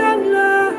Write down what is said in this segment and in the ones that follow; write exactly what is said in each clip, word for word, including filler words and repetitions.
Ana,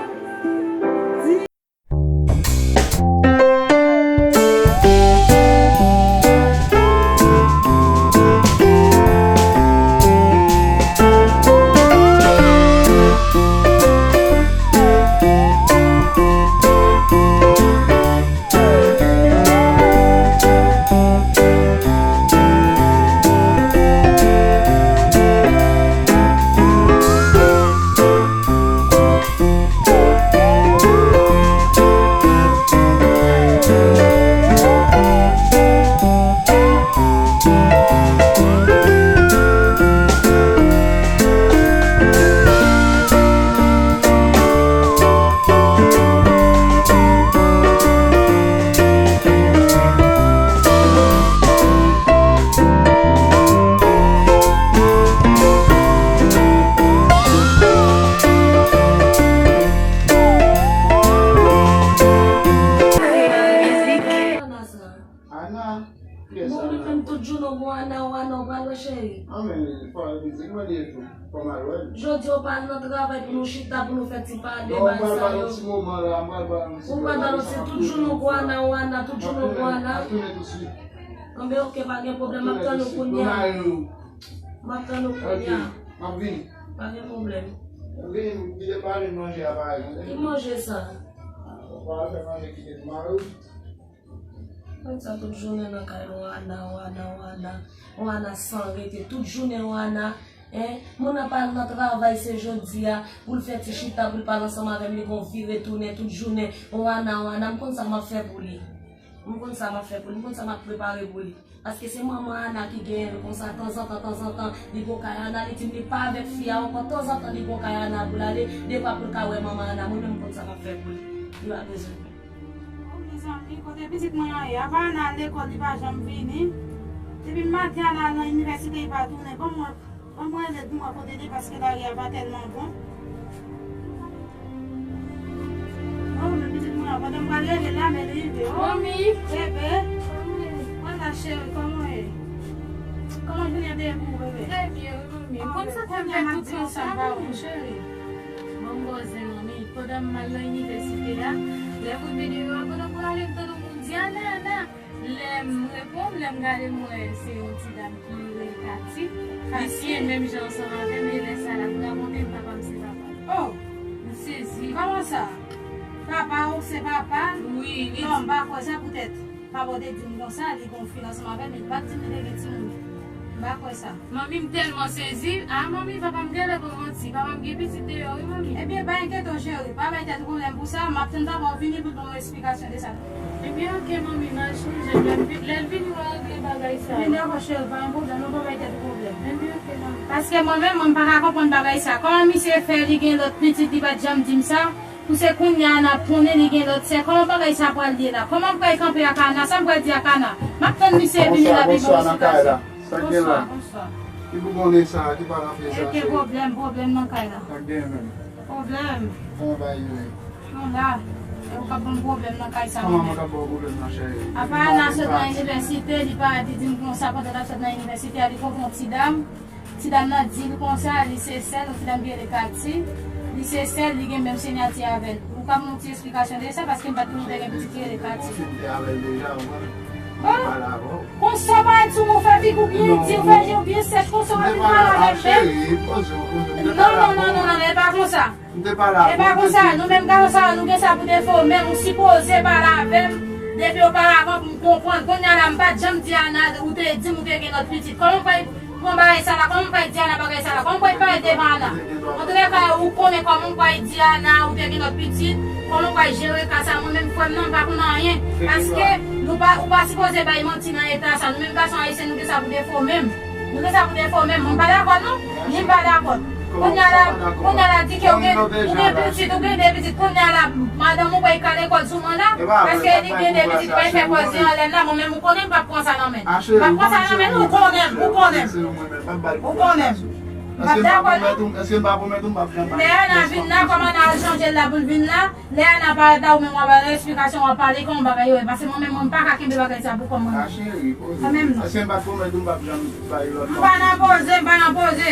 kiyès Ana? Bon, ou menm tout jounen w gon Ana, w Ana, w pral wè cheri. An men, fò mizik mwen li tou. Fò m al wè l. Jodi w pa al nan travay pou nou chita, pou nou fè ti pale, bagay sa yo. Non, m pral ba nou ti moman la, m pral ba nou ti moman la. Ou pral ba nou ti, tout jounen w gon Ana, w Ana, tout jounen w gon Ana. M ap tounen, m ap tounen tousuit. Anben, oke, pa gen pwoblèm, m ap tann ou kounye a. M ap tann ou kounye a. Ok, m ap vini. Pa gen pwoblèm. Vini, kite pale manje a, pa gen. Ki manje sa? Ou pa fè manje kite pou mari w. Konn sa tout jounen nan kay nou, Ana, Ana, Ana. Ana san rete, tout jounen Ana. Hein? Moun nan pa al nan travay, se jodi a pou l fè ti chita, pou l pale ansanm avè m, li gon vire tounen tout jounen. Ana, Ana, m konn sa m ap fè pou li. M konn sa m ap fè pou li, m konn sa m ap prepare pou li. Paske se manman Ana ki genyen l konsa, tanzantan, tanzantan, li gon kay Ana, li di m li pa avèk fi a ankò, tanzantan li gon kay Ana pou l ale, dekwa pou l ka wè manman Ana, mwen menm m konn sa m ap fè pou li. Li pa bezwen. O, mezanmi, kote pitit mwen an ye? Apa Ana al lekòl, li pa janm vini. Depi maten Ana al nan inivèsite, li pa tounen. Ban mwen, ban mwen rele pou mwen kote li, paske lari a pa tèlman bon. O, men pitit mwen an, pandan m pral rele l la, men li rive. O, Mami. Bebe. Mami. Wala, cheri, kòman w ye? Kòman jounen an te ye pou ou, bebe? Trè byen, wi, Mami. Kòm sa fè m fè tout tan sa, wi, cheri. Ban m ba w zen, Mami. Pandan m al nan inivèsite a, lè moun vini yo a, pandan m prale, m tande moun di, "Ana, Ana." Lè m reponn, lè m gade, m wè se yon ti dam ki rele Kati. Li siye menm jan ansanm avè m, e lè sa l ap rakonte m papa m se papa l. Oh! M sezi. Kòman sa? Papa w se papa l? Wi, li. Non, m pa kwè sa poutèt papa w te di m konsa, li gon fi ansanm avè l, men li pa t di m li te gen timoun. M pa kwè sa. Manmi, m tèlman sezi. A, manmi, papa m genlè pa manti. Papa m gen pitit deyò, wi, manmi. Ebyen, pa enkyete w, cheri. Pa bay tèt ou pwoblèm pou sa. M ap tann papa w vini pou l ban mwen esplikasyon de sa. Ebyen, oke, manmi, m al chonje l. Lè l vi-, lè l vini, w a regle bagay sa yo. Vin dakò, cheri, pa gen pwoblèm. Non, pa bay tèt ou pwoblèm. Ebyen, oke, manmi. Paske mwen menm, mwen pa ka konprann bagay sa. Kòman misye fè li gen lòt pitit, li pa t janm di m sa? Pou se kounye a n ap konnen li gen lòt sè. Kòman bagay sa pral ye la? Kòman m pral kanpe ak Ana? Sa m pral di ak Ana? M ap tann misye vini la, pi bon esplikasyon. Sa k gen la? Bonswa, bonswa. Ki boubonnen sa, ki pa nan pye sa, cheri? Gen pwoblèm, pwoblèm nan kay la. Sa k gen menm? Pwoblèm. Kòman bagay yo ye? Nou la. E ou k ap ban m pwoblèm nan kay sa, mwen menm. Kòman mwen k ap ba w pwoblèm nan, cheri? Apa Ana sot nan inivèsite, li pa di, di m konsa, pandan l ap sot nan inivèsite a, li kontre yon ti dam. Ti dam nan di l konsa, li se sè l, yon ti dam ki rele Kati. Li se sè l, li gen menm siyati avè l. Ou ka ban m yon ti esplikasyon de sa, paske m pa t konn te gen pitit ki rele Kati. Yon fi te avè l deja, ou konn. Mwen pale avè w. Konsa w pa di m, ou fè figi w byen di, ou fè je w byen sèch, konsa w ap vin pale avè m menm. Non, non, non, non, non, e pa konsa. M te pale avè w. E pa konsa, nou menm gason sa yo, nou gen sa pou defo, men ou sipoze pale avè m depi oparavan pou m konprann. Kounye a la, m pa t janm di Ana, ou te di m ou te gen lòt pitit. Kòman w pral pran bagay sa la? Kòman w pral di Ana bagay sa la? Kòman w pral pale devan Ana? Antoulèka, ou konnen kòman w pral di Ana ou te gen lòt pitit, kòman w pral jere ka sa. Mwen menm, frè m nan, m pa konn anyen. Paske nou pa, ou pa sipoze bay manti nan eta sa. Nou menm gason ayisyen, nou gen sa pou defo menm. Nou gen sa pou defo menm. Mwen pa dakò, non. Ni m pa dakò. Kounye a la, kounye a la, di ke ou gen, ou gen pitit, ou gen de pitit. Kounye a la, madanm ou pral kale kò l sou mwen la, paske li gen de pitit, pral fè kòze anlè m la, mwen menm ou konnen m p ap pran sa nan men l. M p ap pran sa nan men l, ou konnen m, ou konnen m. Ou konnen m. M ap dakò, non. Èske m pa pwomèt ou m p ap janm bay? Lè Ana vin la, kòman Ana al chanje l la pou l vin la? Lè Ana parèt la, ou menm w ap ba l eksplikasyon, w ap pale kòman bagay yo ye. Paske mwen menm, mwen m pa ka kenbe bagay sa pou kò m mwen. A cheri, poze. Èske m pa t pwomèt ou m p ap janm bay lòt manti? M pa nan poze, m pa nan poze.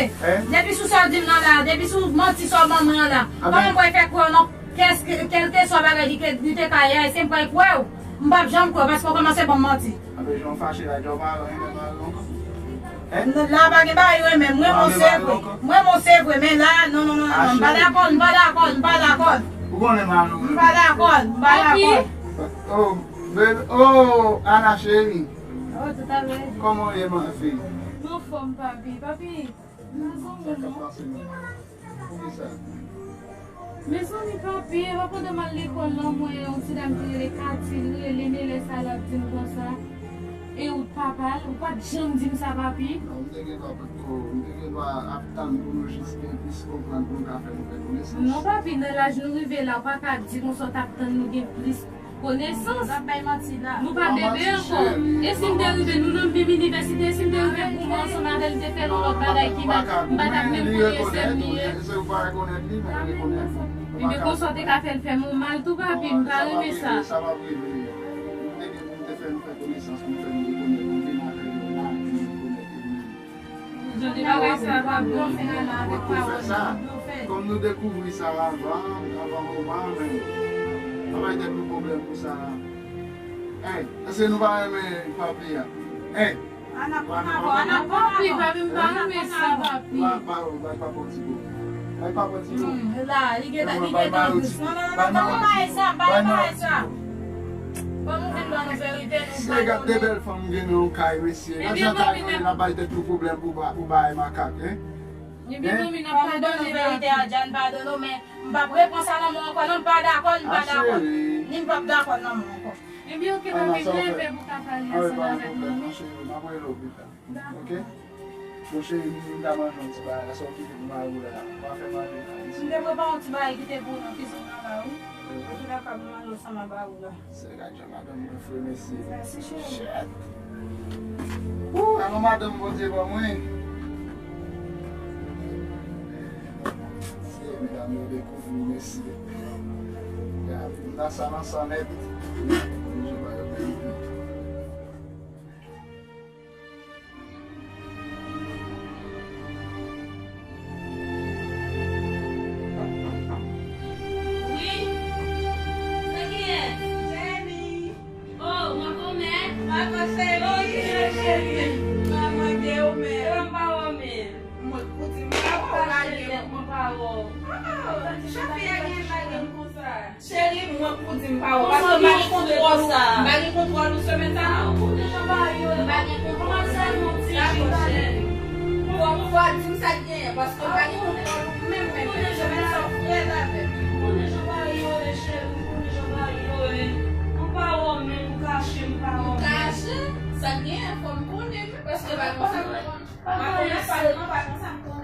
Depi sou sa w di m nan la, depi sou manti sa w ban mwen an la, kòman m pral fè kwè w nan kèlkeswa bagay li te ka ye a, èske m pral kwè w? M p ap janm kwè w, paske w kòmanse ban m manti. Anben, jan w fache la, jan w pa renmen mari w ankò. Hein? La pa gen bagay renmen, m renmen w se vre. M renmen w se vre, men la, non, non, non, non, non, m pa dakò, m pa dakò, m pa dakò. Ou konnen mari w renmen. M pa dakò, m pa dakò. Oh, baby, oh, Ana cheri. Oh, tout à fait. Kòman w ye, ma fille? M anfòm, papi. Papi, m anfòm, non. Poukisa? Mezanmi, papi, epa pandan m al lekòl la, m wè yon ti dam ki rele Katil, rele m, e lè sa l ap di m konsa, e ou t papa l, ou pa t janm di m sa, papi. Non, m te gen dwa potko, m te gen dwa ap tann pou nou jis gen plis konprann pou nou ka fè nouvèl konesans. Non, papi, nan laj nou rive la, ou pa ka di konsa w t ap tann nou gen plis konesans. Nou pa bebe ankò. E si m te rive, nou nan menm inivèsite, e si m te rive goumen ansanm avè l, m te fè l yon lòt bagay ki mal, m pa t ap menm konnen e sè m li ye. Ebyen, konsa w te ka fè l fè m yon mal tou, papi, m pa renmen sa. Jan de bagay sa pa byen fè la avèk pawòl yo fè. Kòm nou dekouvri sa avan, avan moman, men pa bay tèt nou pwoblèm pou sa. Hey, èske nou pa renmen papi a? Hey! Papi, papi, m pa renmen sa, papi. Bay papa yon ti kou. Bay papa yon ti kou. Hmm, la, li gentan, li gentan dous. Non, non, non, non, non, pa bay sa, pa bay sa. Fò nou vin ban nou verite, nou padone. Si gad de bèl fanm gen nan yon kay, mesye. Nan jan kay nou ye, n ap bay tèt nou pwoblèm pou ba-, pou bay makak, hein? Ebyen, manmi, n ap padone, papi. Verite a, Jan padone w, men m p ap repran sa nan men w ankò, non, m pa dakò, m pa dakò. Ni m p ap dakò nan men w ankò. Ebyen, oke, papi, m leve pou ka pale ansanm avèk manmi. Oke? Bon, cheri, m ta manje yon ti bagay la, sa w kite pou mari w la, pa fè manje la, isi. M te prepare yon ti bagay ki te bon nan kizin nan la, wi. Antouka, m ap manje ansanm avèk ou la. Se gad jan madanm mwen fre, mesye. Mèsi, cheri. Shit! Woo, alò madanm Bondye ban mwen. Se medam yo dekouvri, mesye. Gad, m nan sa nan san nèt. Bondye ba yo verite. Wi. Se kiyès? Jenny. Oh, mwen konèt. Mwen konèt, cheri. Oh, cheri. Mwen manke w, men. Mwen pa wè w, men. Mwen koudi m pa wè w. Mwen pa wè w. Oh, jan fi a gen lage m konsa. Cheri, mwen pou di m pa wè, paske m pa gen kontwòl sa. M pa gen kontwòl pou semèn sa, non. Ou konnen jan bagay yo ye. M pa gen kontwòl. Kòmanse yon ti jan bagay. Fò, fò di m sa k genyen, paske m pa gen kontwòl pou menm, menm, menm semèn sa w frèt avè m. Ou konnen jan bagay yo ye, cheri, ou konnen jan bagay yo ye. Ou pa wè m, men ou kache, m pa wè m. Ou kache? Sa k genyen, fò m konnen, men, paske pa konsa m konn. Pa gen anyen serye.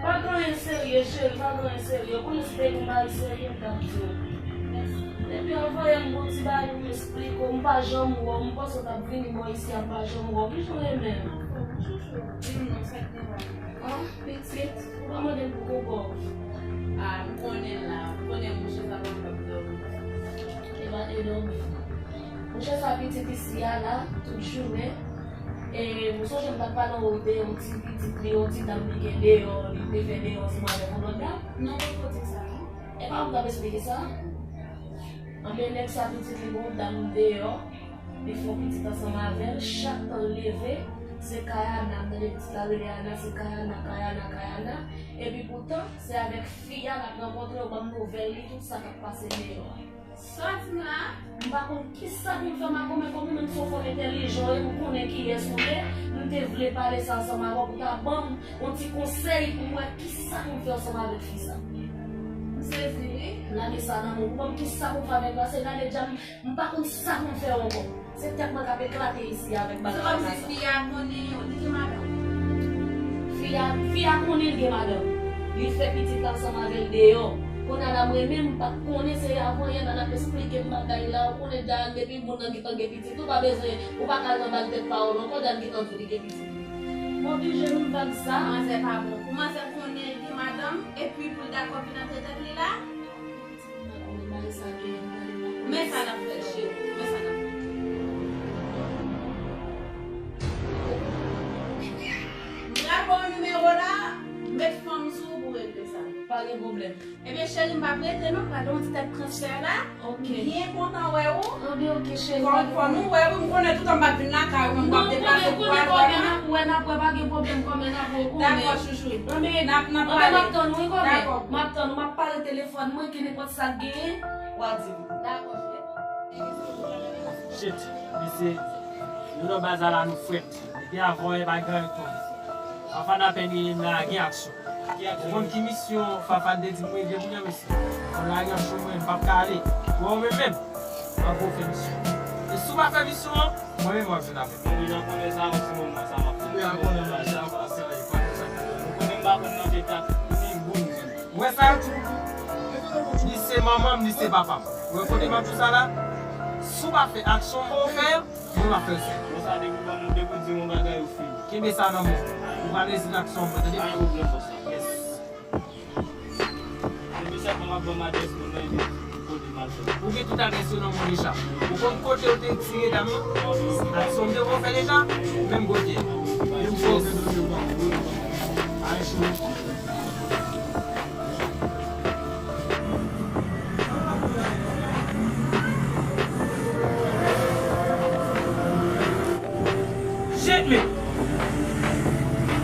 Pa gen anyen serye, cheri, pa gen anyen serye. Ou konnen si te gen bagay serye, m t ap di w. Epi anvan yè m gon ti bagay pou m esplike w, m pa janm wè w, m panse w t ap vini bò isi a, m pa janm wè w. Kijan w ye menm? Di m non, sa k gen la? An, pitit, ou pa mande m pou koko. A, m konnen la, m konnen mouche sa pa kapab dòmi. Li pa te dòmi. Mouche sa pitit isi a la, tout jounen. E, m sonje m t ap pale anwo de yon ti pitit li, yon ti dam li gen deyò, li te fè deyò ansanm avèk yon lòt dam. Non, mwen pa di sa, non. E pa mwen k ap esplike sa. Anben, nèg sa pitit li gon dam deyò, li fè yon pitit ansanm avè l, chak tan l leve, se Kayana, m tande pitit la rele Ana, se Kayana, Kayana, Kayana. Epi poutan, se avèk fi a l ap rankontre, yo ban m nouvèl li, tout sa k ap pase deyò a. Sa w di m la? M pa konn kisa pou m fè, Makomè, kòm ou menm se yon fanm entèlijan w ye, m konnen kiyès ou ye, m te vle pale sa ansanm avè w pou w ta ban m yon ti konsèy pou m wè kisa pou m fè ansanm avèk fi sa. M sezi, wi. M lage sa nan men w. Ou ban m kisa pou m fè avèk l, paske gade dja m, m pa konn sa pou m fè ankò. Se tèt mwen k ap eklate isi avèk bagay sa. Se kòmsi fi a konnen li gen madanm. Fi a, fi a konnen l gen madanm. Li fè pitit la ansanm avè l deyò. Kounye a la mwen menm m pa t konnen, se avanyè la n ap esplike m bagay la. Ou konnen Dyan depi moun nan gentan gen pitit, ou pa bezwen, ou pa ka al nan bal tèt pawòl ankò, Dyan gentan di w li gen pitit. M oblije m vag sa. Manzè pa bon. Pou manzè konnen li gen Dakò, vin antre tèt li la. Men sa n ap fè, cheri. Men sa n ap fè. M pral ba w nimewo la, met fanm sou ou pou regle sa. Pa gen pwoblèm. Ebyen, cheri, m p ap rete non, m pral ba w yon ti tèt transfè la. Ok. M byen kontan wè ou. Anben, ok, cheri, pa gen pwoblèm. Fò nou wè, wi, m konnen toutan m p ap vin lakay ou, men m p ap deplase pou al wè mwen. Non, kòmè, kòmè n ap wè, n ap wè, pa gen pwoblèm, kòmè n ap wè, kòmè. Dakò, chouchou. Anben, anben, m ap tann ou, wi, kòmè. Dakò. M ap tann ou, m ap pale telefòn mwen, ke nenpòt sa k genyen, w a di m. Dakò, cheri. Shit, mesye, nou nan baz la, nou frèt. Depi avan yè pa gen anyen k tonbe. Fafan apèn rive m la gen aksyon. Ou konn ki misyon Fafan te di m rive kounye a, mesye? Fò lari an cho mwen, m p ap ka ale. Ou wè ou menm menm, m ap ba w fè misyon. E si w pa fè misyon an, mwen menm w ap jwenn avè m. Ou deja konnen sa, yon ti moman sa m ap fè. Ou deja konnen sa, sa, sa, sa, sa. Ou konnen m pa konn nan eta ni boum menm. Ou wè sa? Ni se manman m, ni se papa m. Ou wè kote m ap di w sa la? Si w pa fè aksyon m ba w fè an, mwen m ap fè l sou ou. Bon, sa depi w di yon bagay ou fini. Kenbe sa nan men w. Ou pa rezil aksyon mwen, tande? Pa gen pwoblèm pou sa. Yes. Depi sèlman w ap ban m adrès mwen, mwen, epi kote m al fè. Ou gen tout adrès yo nan men w deja. Ou konn kote yo te tire dam nan? Aksyon m te fè deja, menm kote. Menm fòs. Ay, chou. Shit, men.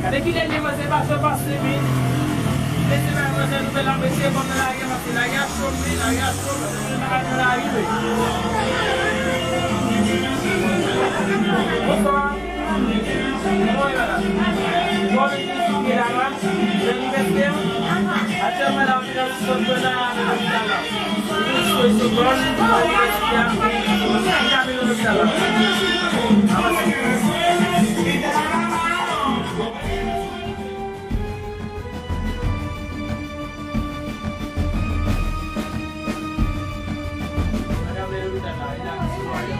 Gade ki dènye manzè pa fè pase, men. Mesye, pa manzè nouvèl la, mesye, kòm nan lari a, pase lari a cho, men, lari a cho, pase nou pa nan lari, men. Bonswa. Kòman w ye, madanm? Bon, men, ki la la? Nan inivèsite an? Aktyèlman la, m vin nan sòt nan lopital la. Sou, sou bòn, nan inivèsite a. M ka vin nan lopital la. Avanse. Madanm, men lopital la, e la ki sou ale.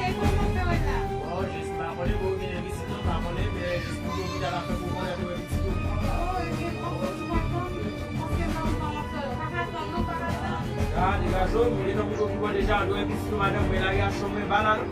Bon, jis, m pa konnen, bon, gen pitit non, m pa konnen, men jis pou lopital la fè pou konnen, ah, degaje w, mwen gentan pou okipe w deja, lè w wè pitit ou madanm mwen lari a cho mwen ba la non.